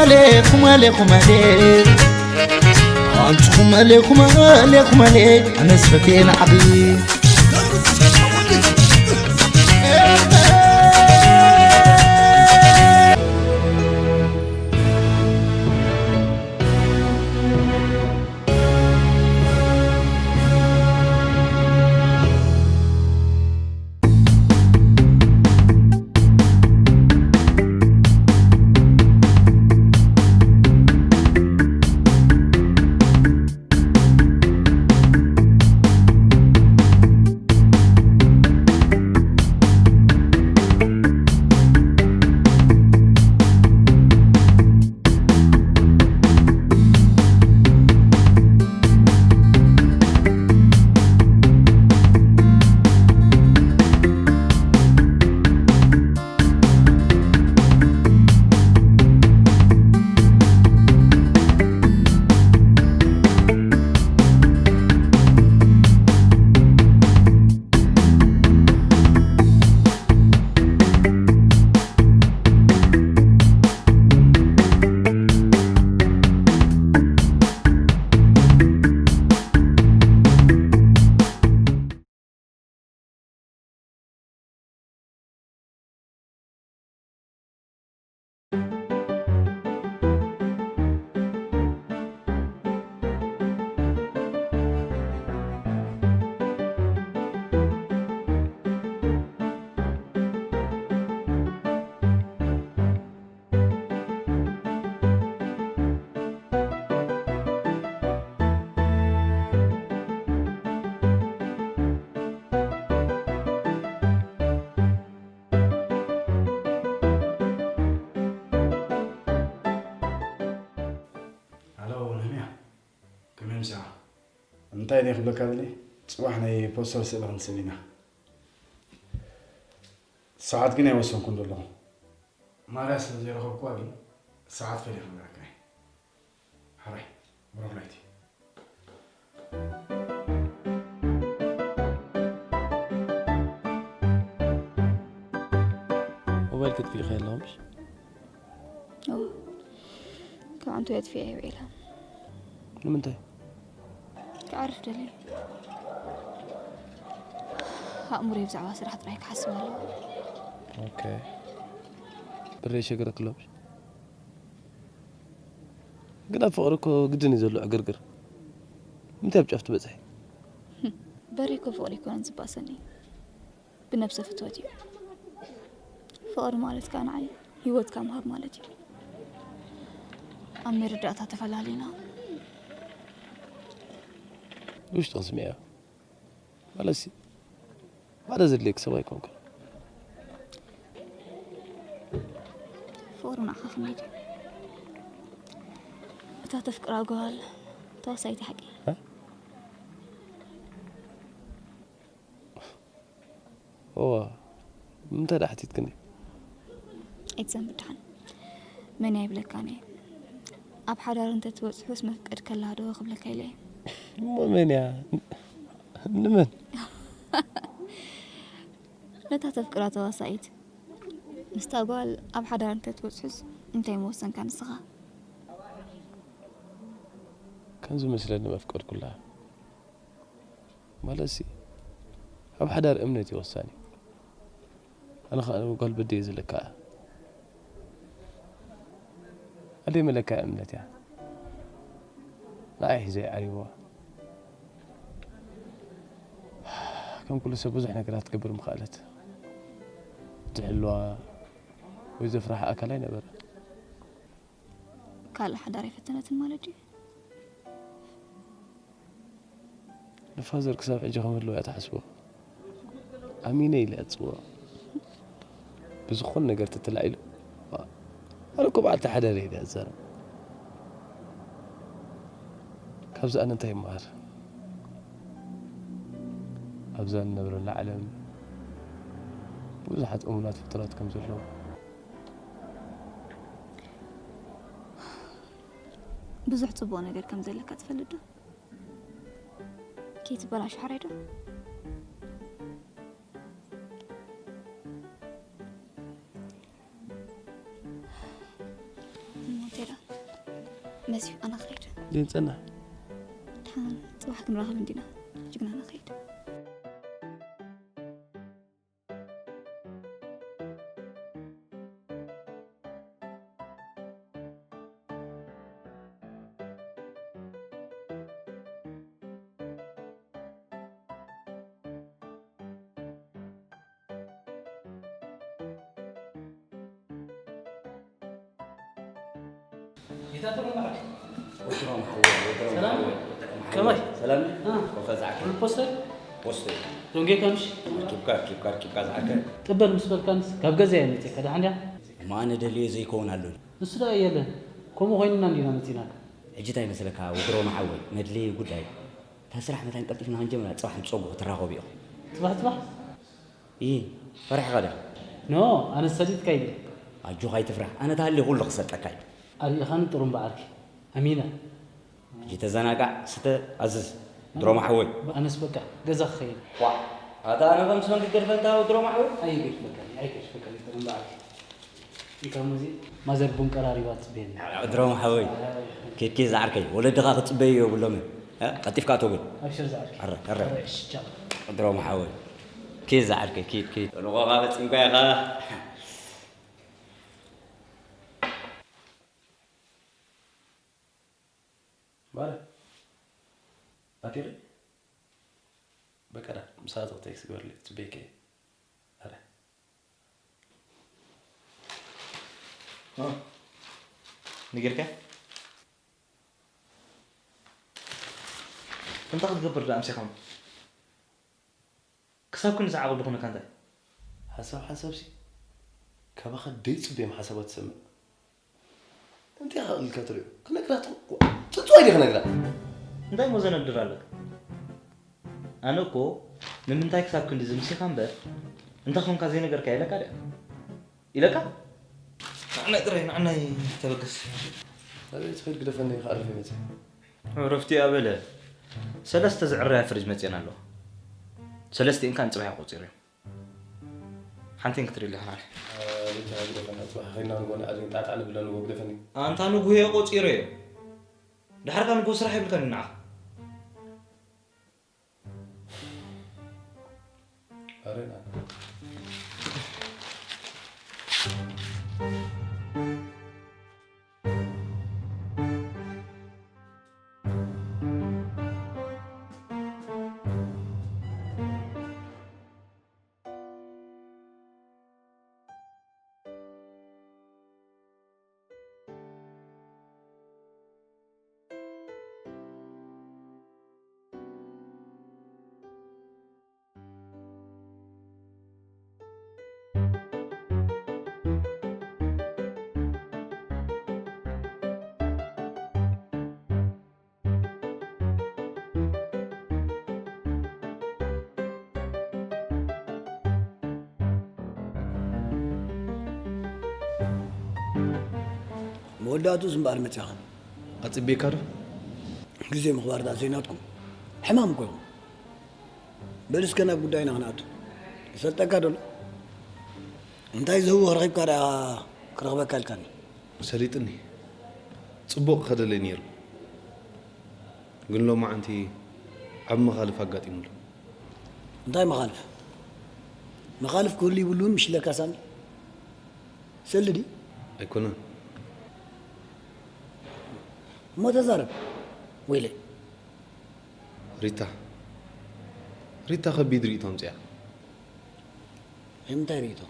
ኣሌኹም ኣሌኹም ኣሌ ኣንቱኹም ኣሌኹም ኣሌኹም ኣሌ ኣነስ ፈቴ ንዓቢ ሃሎ ነህምያ፣ ከመይ ምሳኻ? እንታይ እየ ክብለካ ደልየ፣ ጽባሕ ናይ ፖስተር ስእሊ ክንስእል ኢና። ሰዓት ግን ኣይወሰንኩን ዘለኹ። ማርያ ስለ ዘይረኸብኩዋ ግን ሰዓት ፈልየ ክነግረካ እየ። ሕራይ፣ ብሩኽ ለይቲ። ሞባይል ክትፍኢኻ የለኹምሽ? እዎ፣ ካብ ዓንቱ እየ ኣጥፊኣ ውዒለ። ንምንታይ? ክዓርፍ ደልየ። ኣእምሮይ ብዛዕባ ስራሕ ጥራይ ክሓስብ ኣለዎ። ኦኬ። ብረይ ሸግረክሎምሽ? ግን ኣብ ፍቕሪ እኮ ግድን እዩ ዘሎ ዕግርግር። ምንታይ ኣብ ጫፍ ትበጽሒ? በሪ እኮ ፍቕሪ ኣይኮነን ዝባእሰኒ፣ ብነብሰ ፍትወት እዩ። ፍቕሪ ማለት ከኣ ንዓይ ህይወትካ ምሃብ ማለት እዩ። ኣብ መረዳእታ ተፈላሊና። ውሽጥኺ ስምዕዮ። ማለትሲ ማዕረ ዘድልየኪ ሰብ ኣይኮንኩን። ፍቕሪ ንዓኻ ከመይ ድዩ? እታ ተፍቅራ ጓል ተዋሳኢት ሓቂ? እዋ፣ ንምንታይ ደኣ ሓቲትክኒ? ኣይትዘንቢ ደሓን። መን እያ ይብለካን እየ። ኣብ ሓዳር እንተትበጽሑስ መፍቀድ ከላ ዶ ክብለካ ኢለ እየ። እሞ መን እያ? ንመን? ነታ ተፍቅራ ተዋሳኢት። ምስታ ጓል ኣብ ሓዳር እንተትበጽሑስ እንታይ ምወሰንካ ንስኻ? ከም ዝመስለኒ መፍቀድኩላ። ማለትሲ ኣብ ሓዳር እምነት እዩ ወሳኒ። ኣነ ኸኣ ጓል በደየ ዝለካ እያ። ኣደይ መለካያ እምነት እያ። ንዓይ ሒዘ እየ ዓሪበዋ። ከም ኩሉ ሰብ ብዙሕ ነገራት ትገብር ምኸኣለት። ዝሕልዋ ወይ ዘፍርሓ ኣካል ኣይነበረን። ካልእ ሓዳር ኣይፈተነትን ማለት ድዩ? ንፋዘር ክሳብ ሕጂ ከም ህልው እያ ትሓስቦ። ኣሚነ ኢለ እያ ትጽውዖ። ብዝኾነ ነገር ተተላዒሉ ኣነ እኮ በዓልቲ ሓዳር እየ ኢለ እያ ትዛረብ። ካብዚ ኣነ እንታይ ይመሃር? ኣብዛ ንነብረላ ዓለም ብዙሓት እሙናት ፍጡራት ከም ዘለዉ ብዙሕ ጽቡቕ ነገር ከም ዘለካ ትፈልጥ ዶ? ከይትበላሾ ሓራይ ዶ? እሞ እንታይ ደኣ መሲሑ ኣነ ክኸይድ። ዘይንጸንሕ። ድሓን ጽባሕ ክንራኸብ እንዲና። ጅግና ኣነ ክኸይድ። ከመይ? ሰላም። ፖስተር? ፖስተር። ዶንጌ ከምሽ? ኪብካ ኪብካ ኪብካ ዝዓከ። ጥበል ምስ በልካንስ ካብ ገዛ እየ መፅእ ከዳ ሓንዲያ? ማነ ደልዮ ዘይከውን ኣሎ። ንሱ ደኣ የለን። ከምኡ ኮይንና እንዲና መፂናካ። ሕጂ እንታይ መስለካ ወድሮ መሓወይ መድለይ ጉዳይ። እታ ስራሕ መታን ቀልጢፍና ክንጀምራ ጽባሕ ንጸጉ ክትራኸቡ ኢኹም። ጽባሕ ጽባሕ? ኢ ፈሪሕኻ ዲኻ? ኖ ኣነ ሰሊጥካ ኢለ። ኣጆኻ ኣይትፍራሕ ኣነ ተሃልየ ኩሉ ክሰጠካ እዩ። ኣሪእኻኒ ጥሩምባ ዓርኪ ኣሚነ። ሕጂ ተዘናጋዕ ስተ ኣዝዝ ድሮማ ሓወይ። ኣነስ በቃ ገዛ ክኸይድ። ዋ ኣታ ኣነ ከም ሰንኪ ገድፈንታ ድሮማ ሓወይ። ኣይገድፈካን ኣይገድፈካን ጥሩምባ ዓርኪ። ኢካ ሙዚ ማዘር ቡን ቀራሪባ ትጽበየኒ። ድሮም ሓወይ ኬኬ ዝዓርከይ ወለድኻ ክጽበዩ የብሎምን። ቀልጢፍካ ኣቶ ግን ኣብሽር ዝዓርከይ። ኣረ ኣረ ኣረ እሺ ቻው። ድሮም ሓወይ ኬ ዝዓርከይ ኬድ ኬድ ርቆኻ ፈጺምካ ኢኻ። ማረ ኣቲሪ በቀዳ ምሳቱ ቴክስት ግበርሊ ጽበይከ ኣረ ንጌርካ እንታይ ክትገብር ዳ ኣምሲኻም ክሳብ ክንዲ ዝዓቕብ ዝኾነካ እንታይ ሓሳብ ሓሳብ ሲ ካባኻ ደይፅበዮም ሓሳባት ትሰምዕ እንታይ ኢኻ ኢልካ ትሪኦ ክነግራ ጥፅዋይ ዲ ክነግራ እንታይ ሞ ዘነድር ኣለካ ኣነ እኮ ንምንታይ ክሳብ ክንዲ ዝምሲኻ እምበር እንታይ ኾንካ ዘይነገርካ ኢለካ ድያ ኢለካ ንዓናይ ጥራይ ንዓናይ ተበገስ ኣበይ ትኸይድ ግደፈኒ ክኣርፍ ይመፅእ ዕረፍቲ ኣበለ ሰለስተ ዝዕረያ ፍርጅ መፅየን ኣለዋ ሰለስቲኤን ከዓ ንፅባሕ ቆፂሩ ሓንቲን ክትርኢ ኣለኻ ናለ ሪታ ግደፈኒ ፅባሕ ኸይድና ንጎኒ ኣድን ጣጣ ንብለ ንጎ ግደፈኒ ኣንታ ንጉሄ ቆፂረ ድሓርካ ንጎ ስራሕ የብልካን ንዓኻ መወዳእትኡስ እምበኣር መጺኻ። ኣጽብየካ ዶ? ግዜ ምኽባር ደኣ ዘይናትኩም ሕማም እኮ ኢኹም። በል እስከ ናብ ጉዳይና ክንኣቱ። ይፈልጠካ ዶ ኣሎ? እንታይ ዝህወኽ ረኺብካ ደኣ ክረኽበካ ኢልካኒ? ሰሊጥኒ። ጽቡቕ ክኸደለይ ነይሩ። ግን ሎማዓንቲ ዓቢ መኻልፍ ኣጋጢሙሉ። እንታይ መኻልፍ? መኻልፍ ክህሉ ይብሉን ምሽለካ ሳሚ? ሰሊ ድዩ? ኣይኮነን። እሞ ተዛረብ ወይለይ። ሪታ ሪታ ከቢድ ርእይቶ ኣምጺኣ። ናይ ምንታይ ርእይቶ?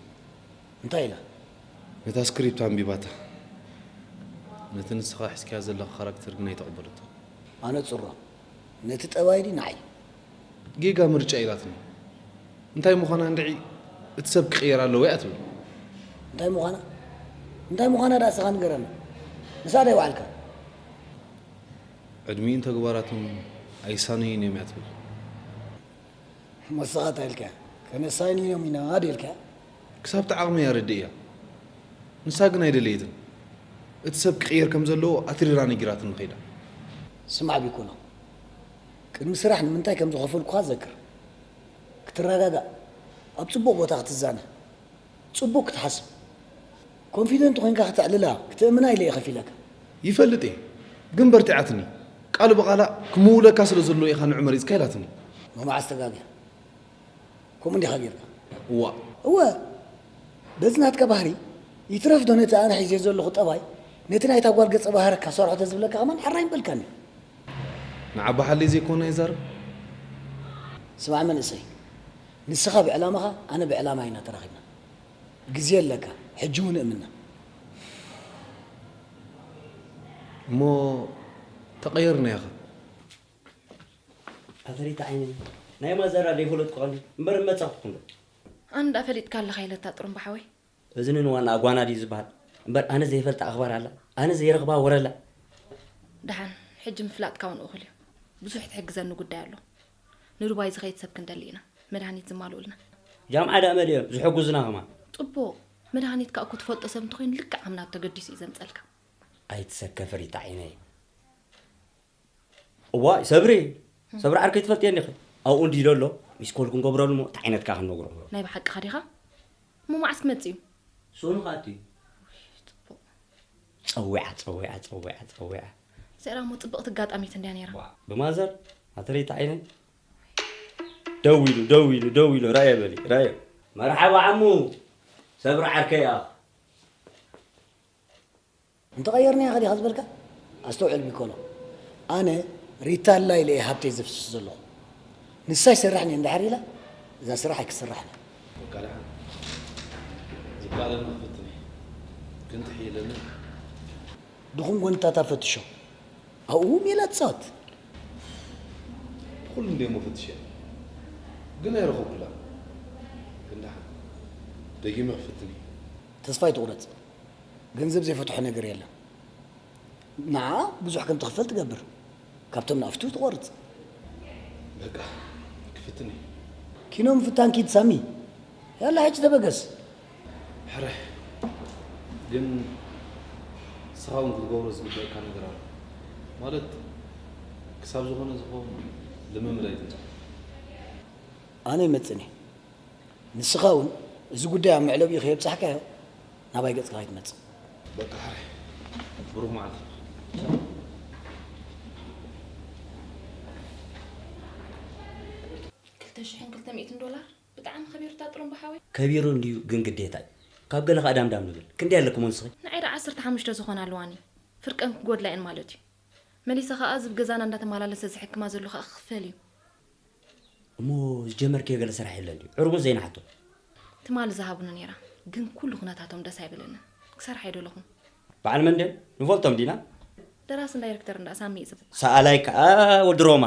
እንታይ ኢላ? ነታ ስክሪፕት ኣንቢባታ። ነቲ ንስኻ ሒዝካያ ዘለኻ ካራክተር ግን ኣይተቐበለቶ። ኣነጽሮ። ነቲ ጠባይ ድዩ ንዓይ? ጌጋ ምርጫ ኢላትኒ። እንታይ ምዃና እንድዒ እቲ ሰብ ክቕየር ኣለዎ እያ ትብል። እንታይ ምዃና? እንታይ ምዃና ደኣ እስኻ ንገረና። ንሳ ዶ ኣይወዓልካን? ዕድሚኡን ተግባራቱን ኣይሳነዩን እዮም እያ ትብል። እሞ ንስኻ እንታይ ኢልካያ? ከነሳንዮም ኢና ዶ ኢልካያ? ክሳብ እቲ ዓቕሚ እያ ረዲእያ። ንሳ ግን ኣይደለየትን። እቲ ሰብ ክቕየር ከም ዘለዎ ኣትሪራ ነጊራትኒ ከይዳ። ስማዕ ቢኮኖ፣ ቅድሚ ስራሕ ንምንታይ ከም ዝኸፈልኩኻ ዘክር። ክትረጋጋእ፣ ኣብ ጽቡቕ ቦታ ክትዛነ፣ ጽቡቕ ክትሓስብ፣ ኮንፊደንት ኮይንካ ክተዕልላ፣ ክተእምና ኢለ እየ ከፊለካ። ይፈልጥ እየ። ግን በርቲዓትኒ። ቃል ብቓላ ክምውለካ ስለ ዘለዎ ኢኻ ንዑ መሪጽካ ኢላትኒ። መማዓስ ተጋግያ። ከምኡ እንዲኻ ጌርካ። እዋ እወ፣ በዚ ናትካ ባህሪ ይትረፍ ዶ ነቲ ኣነ ሒዘ ዘለኹ ጠባይ፣ ነቲ ናይታ ጓል ገጸ ባህሪ ካሰርሖ ተዝብለካ ከማን ሕራይ ምበልካኒ። ንዓባሓለይ ዘይኮነ ይዛረብ። ስማዕ መንእሰይ፣ ንስኻ ብዕላማኻ ኣነ ብዕላማ ኢና ተራኺብና። ግዜ ኣለካ፣ ሕጂ እውን እምና። እሞ ተቐየርና ኢኻ። ኣፈሪታ ዓይነይ ናይ ማዘራ ዘይፈለጥኩ ቀኒ እምበር መጻኹ ክንዶ ኣንዳ ፈሊጥካ ኣለኻ ኢለታ ጥሩምባ ሓወይ። እዚ ንንዋና ኣጓና ድዩ ዝበሃል? እምበር ኣነ ዘይፈልጣ ኣኽባር ኣላ? ኣነ ዘይረኽባ ወረ ኣላ? ደሓን ሕጂ ምፍላጥካ እውን እኹል እዩ። ብዙሕ ትሕግዘኒ ጉዳይ ኣሎ። ንዱባይ ዝኸይድ ሰብ ክንደሊ ኢና። መድሃኒት ዝማልኡልና። ጃምዓ ደኣ መሊኦም ዝሕጉዝና ኸማ። ጽቡቕ። መድሃኒት ከኣ እኮ ትፈልጦ ሰብ እንተኾይኑ ልክዕ ከም ናብ ተገዲሱ እዩ ዘምጸልካ። ኣይትሰከ ፈሪታ ዓይነይ። እዋይ ሰብሪ ሰብሪ ዓርከይ ትፈልጥዮ እንዲኺ ኣብኡ እንዲ ዘሎ ሚስኮል ክንገብረሉ እሞ እንታይ ዓይነት ከኣ ክንነግሮ ናይ ብሓቅኻ ዲኻ? እሞ መዓስ ክመጽእ እዩ? ሶኑ ከኣ ኣትዩ ጽቡቕ ጸዊዓ ጸዊዓ ጸዊዓ ጸዊዓ እዚኣ እሞ ጽብቕቲ ኣጋጣሚት እንድያ ነይራ። ዋ ብማዘር ኣተረይቲ ዓይነይ ደው ኢሉ ደው ኢሉ ደው ኢሉ ራየ በሊ ራየ መርሓባ ዓሙ ሰብሪ ዓርከይ ኣኽ እንተቐየርናያ ከዲኻ ዝበልካ? ኣስተውዕል ቢኮሎ። ኣነ ሪታ ኣላ ኢለ እየ ሃብተይ ዘፍስስ ዘለኹ። ንሳ ይሰርሕን እየ እንድሕር ኢላ እዛ ስራሕ ኣይክትስራሕን እያ። በቃ ደሓን ዝከኣለኒ ክፍትን እየ። ግን ትሕይለኒ። ድኹም ጎንታታ ፈትሾ። ኣብኡ ሜላ ትጻወት። ብኹሉ እንድየ እሞ ፈትሸ ግን ኣይረኸብኩላን። ግን ደሓን ደጊመ ክፍትን እየ። ተስፋ ኣይትቑረጽ። ገንዘብ ዘይፈትሖ ነገር የለን። ንዓ ብዙሕ ከም ትኽፈል ትገብር። ካብቶም ንኣፍቱ ትቖርጽ። በቃ ክፍትን እዩ። ኪኖ ምፍታን ኪድ ሳሚ። ያላ ሕጂ ተበገስ። ሕረ ግን ንስኻ እውን ክትገብሮ ዝግበእካ ነገር ኣሎ። ማለት ክሳብ ዝኾነ ዝኸውን ልምምድ ኣይትንሳ። ኣነ ይመጽእኒ። ንስኻ እውን እዚ ጉዳይ ኣብ መዕለቢኡ ከየብጻሕካዮ ናባይ ገጽካ ከይትመጽእ። በቃ ሕራይ ብሩኽ መዓልቲ። ክልተ ሽሕን ክልተ ሚእትን ዶላር ብጣዕሚ ከቢሩታ ጥሩምባ ሓወይ። ከቢሩ እንድዩ ግን ግዴታ እዩ። ካብ ገለ ከኣ ዳምዳም ንብል። ክንደይ ኣለክሞ ንስኺ? ንዓይ ደኣ ዓሰርተ ሓሙሽተ ዝኾና ኣለዋኒ። ፍርቀን ክጎድላ እየን ማለት እዩ። መሊሳ ከኣ እዚ ብገዛና እንዳተመላለሰ ዝሕክማ ዘሎ ከኣ ክኽፈል እዩ። እሞ ዝጀመርክዮ ገለ ስራሕ የለን ድዩ? ዕርቡን ዘይንሓቶ። ትማሊ ዝሃቡኒ ነይራ ግን ኩሉ ኩነታቶም ደስ ኣይበለንን። ክሰርሕ ኣይደለኹን። በዓል መን ድዮም? ንፈልጦም ዲና? ደራስን ዳይረክተርን ደኣ ሳሚ እዩ ዝብል። ሰኣላይ ከኣ ወዲ ሮማ።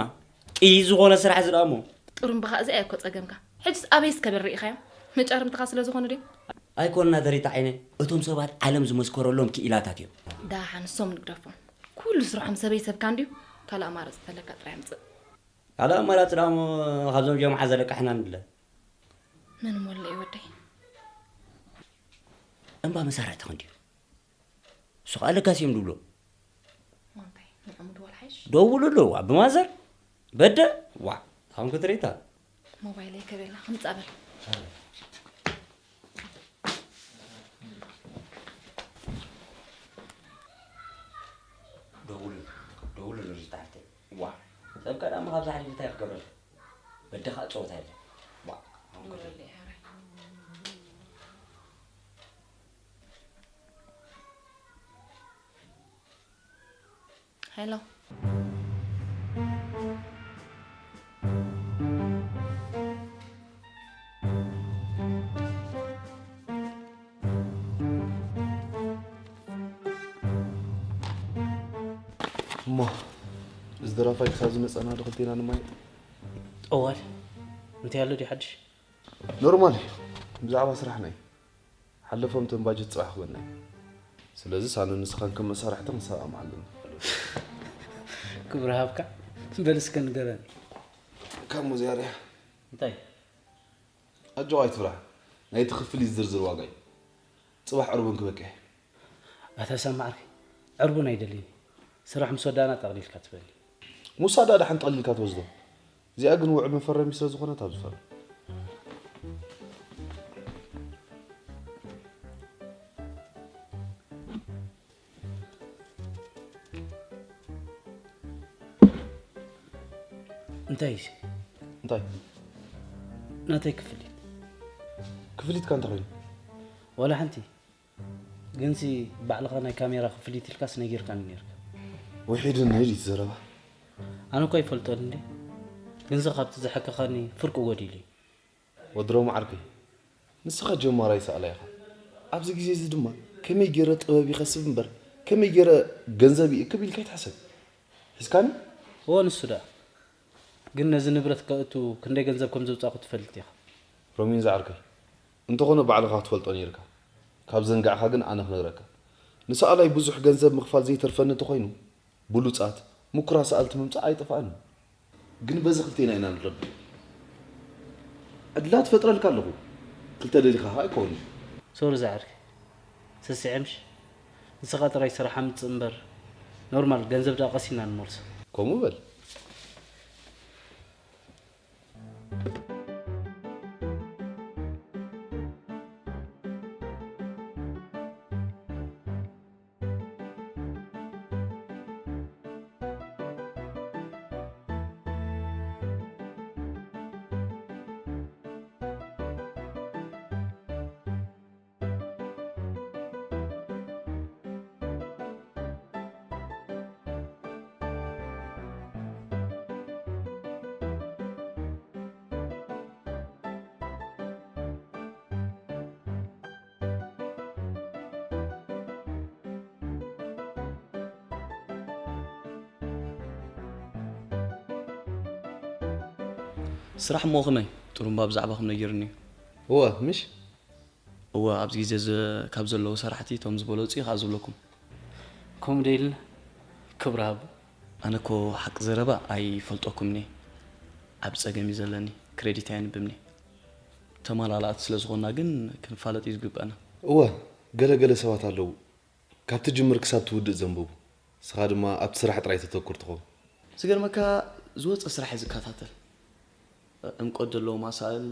ጥይት ዝኾነ ስራሕ እዚ ደኣ እሞ። ጥሩምባኻ እዚኣ እያ እኮ ጸገምካ። ሕጅስ ኣበይ እስከ በል ርኢኻዮም? መጫርምትኻ ስለ ዝኾኑ ድዮም? ኣይኮንና ደሪታ ዓይነይ፣ እቶም ሰባት ዓለም ዝመስከረሎም ክኢላታት እዮም። ደሓን ንሶም ንግደፎም። ኩሉ ስርሖም ሰበይ ሰብካ እንድዩ። ካልእ ኣማራጺ ተለካ ጥራይ ኣምጽእ። ካልእ ኣማራጺ ደኣ እሞ ካብዞም ጀምዓ ዘለቃሕና ንድለ። መን ሞላ እዩ ወደይ? እምባ መሳርሕትኽ እንድዩ። እሱ ኸኣ ለጋስ እዮም ዝብሎ። ማንታይ ንዕሙ ድዋል ሓይሽ? ደውሉሉ ዋ ብማዘር በደ ዋ ታኹም ክትሪታ። ሞባይለይ ከቤላ ክምጻእ በል። ደውሉ ደውሉ ንሪታ ሓፍተይ። ዋ ሰብ ቀዳሚ ካብዛ ሓሊፉ እንታይ ክገብረልካ? በደ ከዓ ጸወታ የለ። ዋ ኣሁን ክብል። ሄሎ። እሞ እዚ ደራፋይ ክሳብ ዝመፀና ዶ ክልቴና ንማየጥ? ጠዋል እንታይ ኣሎ ድዩ ሓድሽ? ኖርማል እዩ። ብዛዕባ ስራሕና እዩ። ሓለፎም እቶም ባጀት ፅባሕ ክበና እዩ። ስለዚ ሳነ ንስኻን ከም መሳርሕቲ ክንሰማማዕ ኣለና። ክብሪ ሃብካ። በል እስከ ንገረኒ። ካብ ሙዚያ ርያ እንታይ? ኣጆኻ ኣይትፍራሕ። ናይቲ ክፍሊት ዝርዝር ዋጋ እዩ። ጽባሕ ዕርቡን ክበቅዕ። ኣታ ሳሚ ዓርከይ፣ ዕርቡን ኣይደልይን። ስራሕ ምስ ወዳእና ጠቕሊልካ ትበኒ። ምስ ወዳእና ደሓን ጠቕሊልካ ትወስዶ። እዚኣ ግን ውዕል መፈረሚ ስለ ዝኾነት ኣብ ዝፈርም። እንታይ እዩ? እንታይ? ናተይ ክፍሊት። ክፍሊትካ እንታይ ኮይኑ? ዋላ ሓንቲ። ግንሲ ባዕልኻ ናይ ካሜራ ክፍሊት ኢልካስ ነጊርካኒ ነይርካ። ውሒድን ነይድ እቲ ዘረባ። ኣነ እኮ ኣይፈልጦን እንዴ። ግንሲ ካብቲ ዝሓከኻኒ ፍርቂ ጎዲሉ እዩ። ወድሮም ዓርከይ፣ ንስኻ ጀማራይ ሰኣላይ ኢኻ። ኣብዚ ግዜ እዚ ድማ ከመይ ገይረ ጥበብ ይኸስብ እምበር ከመይ ገይረ ገንዘብ ይእክብ ኢልካ ይትሓሰብ። ሒዝካኒ? እወ፣ ንሱ ደኣ። ግን ነዚ ንብረት ከእቱ ክንደይ ገንዘብ ከም ዘውጻእኩ ትፈልጥ ኢኻ። ሮሚን ዝዓርከይ፣ እንተኾነ ባዕልኻ ክትፈልጦ ነይርካ። ካብ ዘንጋዕካ ግን ኣነ ክነግረካ። ንሰኣላይ ብዙሕ ገንዘብ ምኽፋል ዘይተርፈኒ እንተኾይኑ፣ ብሉጻት፣ ምኩራት ሰኣልቲ ምምጻእ ኣይጠፍኣንን። ግን በዚ ክልቴና ኢና ንረብሕ። ዕድላት ፈጥረልካ ኣለኹ። ክልተ ደሊኻ ኸኣ ኣይኮንሽ። ሶሪ ዝዓርከይ። ስስዐ ምሽ? ንስኻ ጥራይ ስራሕ ኣምጽእ እምበር፣ ኖርማል ገንዘብ ደኣ ቀስ ኢልና ንመልሶ። ከምኡ በል። ስራሕ እሞ ከመይ? ጥሩምባ ብዛዕባኹም ነጊሩኒ እዩ። እወ፣ ምሽ? እወ፣ ኣብዚ ግዜ እዚ ካብ ዘለዉ ሰራሕቲ እቶም ዝበለጹ እዩ ከኣ ዝብለኩም። ከምኡ ዶ ኢልና? ክብሪ ሃቡ። ኣነ እኮ ሓቂ ዘረባ ኣይፈልጠኩምኒ። ኣብ ጸገም እዩ ዘለኒ። ክሬዲት ኣየንብብኒ። ተመላላእቲ ስለ ዝኾንና ግን ክንፋለጥ እዩ ዝግበኣና። እወ፣ ገለ ገለ ሰባት ኣለዉ። ካብ ትጅምር ክሳብ ትውድእ ዘንብቡ። ንስኻ ድማ ኣብቲ ስራሕ ጥራይ ተተኩር ትኸውን። ዝገርመካ ዝወጸ ስራሕ እየ ዝከታተል። ዕምቆት ዘለዎም ኣሳእል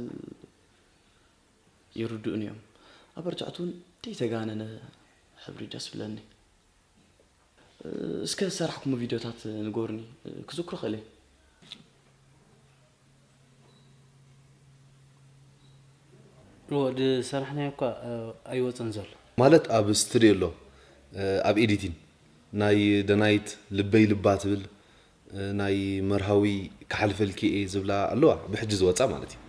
ይርድኡኒ እዮም። ኣበርትዖት እውን ዘይተጋነነ ሕብሪ ደስ ብለኒ። እስከ ዝሰራሕኩሞ ቪድዮታት ንገሩኒ፣ ክዝክሮ ክእል እየ። እወ፣ ዝሰራሕናዮ እኳ፣ እ፣ ኣይወጸን ዘሎ። ማለት ኣብ ስቱድዮ ኣሎ፣ እ፣ ኣብ ኤዲቲን። ናይ ደናይት ልበይ ልባ ትብል፣ እ፣ ናይ መርሃዊ ክሓልፈልኪ እየ ዝብላ ኣለዋ፣ ብሕጂ ዝወጻ ማለት እዩ።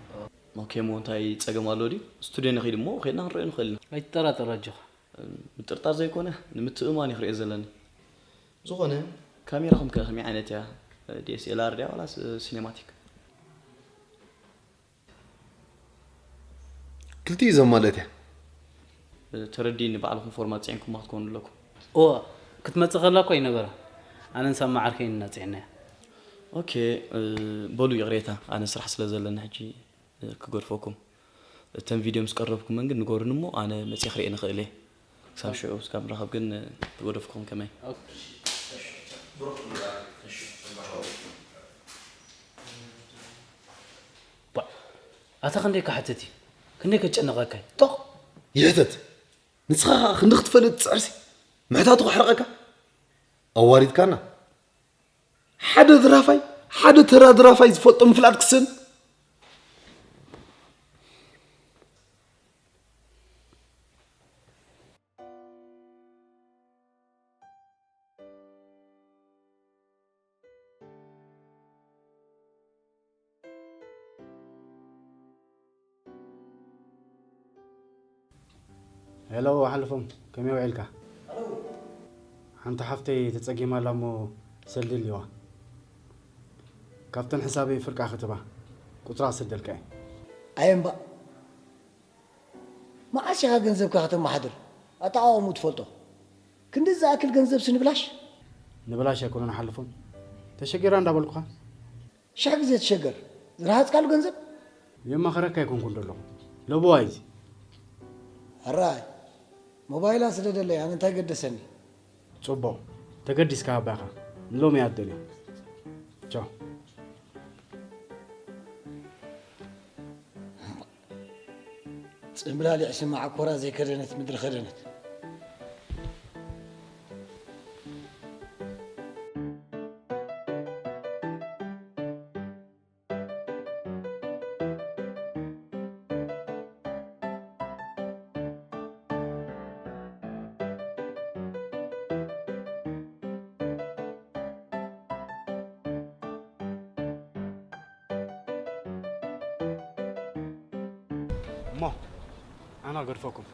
ኦኬ፣ እሞ እንታይ ጸገም ኣሎ ድዩ? ስቱድዮ ንኺድ እሞ ኸይድና ክንርእዮ ንኽእል ኢና። ኣይትጠራጠር ኣጆኻ። ምጥርጣር ዘይኮነ፣ ንምትእምማን እዩ ክርእዮ ዘለኒ። ዝኾነ፣ ካሜራኹም ከ ከመይ ዓይነት እያ? ዲ ኤስ ኤል ኣር ድያ ዋላስ ሲኔማቲክ? ክልቲኡ ዘማልአት እያ። ተረዲእኒ፣ ባዕልኹም ፎርማት ጺዒንኩማ ክትኮኑ ኣለኩም። እወ፣ ክትመጽእ ከላ እኮ ኣይነበረ። ኣነን ሳማ ዓርከይን ኢና ጺዕናያ። ኦኬ፣ እ፣ በሉ ይቕሬታ፣ ኣነ ስራሕ ስለ ዘለኒ ሕጂ፣ እ፣ ክገድፈኩም። እተን ቪድዮ ምስ ቀረብኩመን ግን ንገሩኒ እሞ ኣነ መጺኤ ክርእየን እኽእል እየ። ክሳብ ሽዑ ስጋብ ንራኸብ ግን፣ እ፣ ተገደፍኩም ከመይ? ባ፣ ኣታ ክንደይ ክሓትት እዩ? ክንደይ ከጨንቐካ እዩ? ጦቕ! ይሕተት! ንስኻ ኸኣ ክንዲ ክትፈልጥ ትጽዕርሲ፣ ምሕታቱ ከሕርቐካ? ኣዋሪድካና። ሓደ ድራፋይ፣ ሓደ ተራ ድራፋይ ዝፈልጦ ምፍላጥ ክስን። ሄሎ፣ ሓልፎም፣ ከመይ ውዒልካ? ሓንቲ ሓፍተይ ተጸጊማ ኣላ እሞ ሰልዲ ኣልዋ። ካብተን ሕሳበይ ፍርቃ ክትባ፣ ቁጽራ ክሰደልካ እየ። ኣየ እምባእ፣ መዓስ ኢኻ ገንዘብካ ከተመሓድር? ኣጠቓቕምኡ ትፈልጦ? ክንዲ ዝኣክል ገንዘብሲ ንብላሽ? ንብላሽ ኣይኮነን ሓልፎም። ተሸጊራ እንዳበልኩኻ። ሽሕ ግዜ ትሸገር። ዝረሃጽካሉ ገንዘብ? የማኽረካ ኣይኮንኩን ዘለኹ። ለበዋ እዩ እዚ። ሕራይ፣ ሞባይላ ስደደለይ፣ ኣነ እንታይ ገደሰኒ? ጽቡቕ። ተገዲስካ ኣባኻ። ንሎሚ እያ ኣደልዮ። ቻው። ጽምብላሊዕ ስማ ዓኮራ ዘይከደነት ምድሪ ከደነት። እሞ ኣና ገድፈኩም።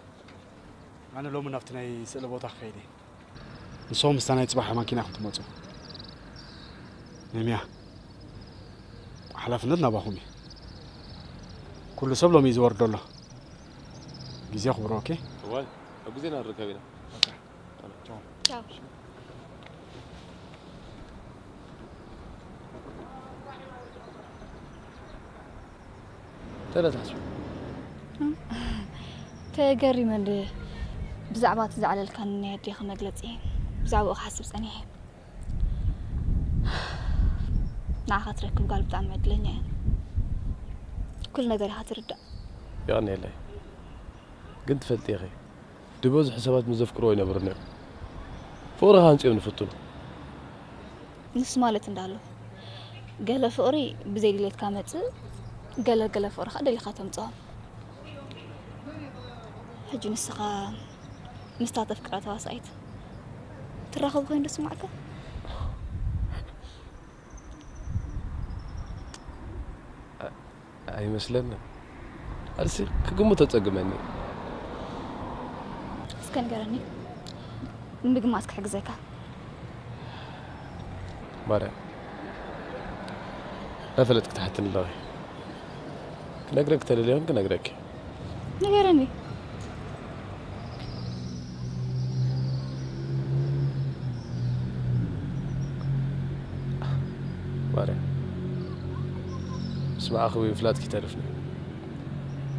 ኣነ ሎሚ ናብቲ ናይ ስእሊ ቦታ ክኸይድ እየ። ንስኹም ምስታ ናይ ጽባሕ ማኪና ኢኹም ትመጹ። ነሚያ፣ ሓላፍነት ናባኹም እዩ። ኩሉ ሰብ ሎሚ እዩ ዝወርዶ ኣሎ። ግዜ ክብሮ። ኦኬ። እዋይ፣ ኣብ ግዜና ንርከብ ኢና። ቻው። ተለ ትሓስቡ? ተገሪመ እንደ ብዛዕባ እቲ ዘዕለልካኒ ናይ ኣዴኺ መግለጺ ብዛዕባኡ ክሓስብ ጸኒሐ። ንዓኻ ትረክብ ጋል ብጣዕሚ ዕድለኛ እያ። ኩሉ ነገር ኢኻ ትርዳእ። የቐንየለይ። ግን ትፈልጢ ኢኺ፣ ድበዝሑ ሰባት ምስ ዘፍቅርዎ ኣይነብሩን እዮም። ፍቕሪ ከኣ ኣንጺኦም ንፍትኑ። ንሱ ማለት እንዳሎ ገለ ፍቕሪ ብዘይ ድሌትካ መጽእ፣ ገለ ገለ ፍቕሪ ከኣ ደሊኻ ተምጽኦ። ሕጂ ንስኻ ምስታ ተፍቅራ ተዋሳኢት ትራኸቡ ኮይኑ ዶ ስማዕካ? ኣይመስለንን። ኣልሲ ክግምቶ ጸግመኒ። እስከ ንገረኒ፣ ንምግማት ክሕግዘካ። ማርያም፣ እናፈለጥክ ትሓትኒ ኣለኺ። ክነግረክ ተደልዮን ክነግረክ። ንገረኒ። ማርያም፣ ምስ መዓኺ ወይ ምፍላጥኪ ይተርፍኒ።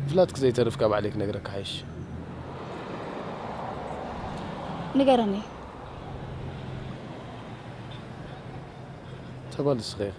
ምፍላጥኪ ዘይተርፍ ካብ ባዕለይ ክነግረካ ሓይሽ። ንገረኒ። ተባል ንስኺ ኢኺ።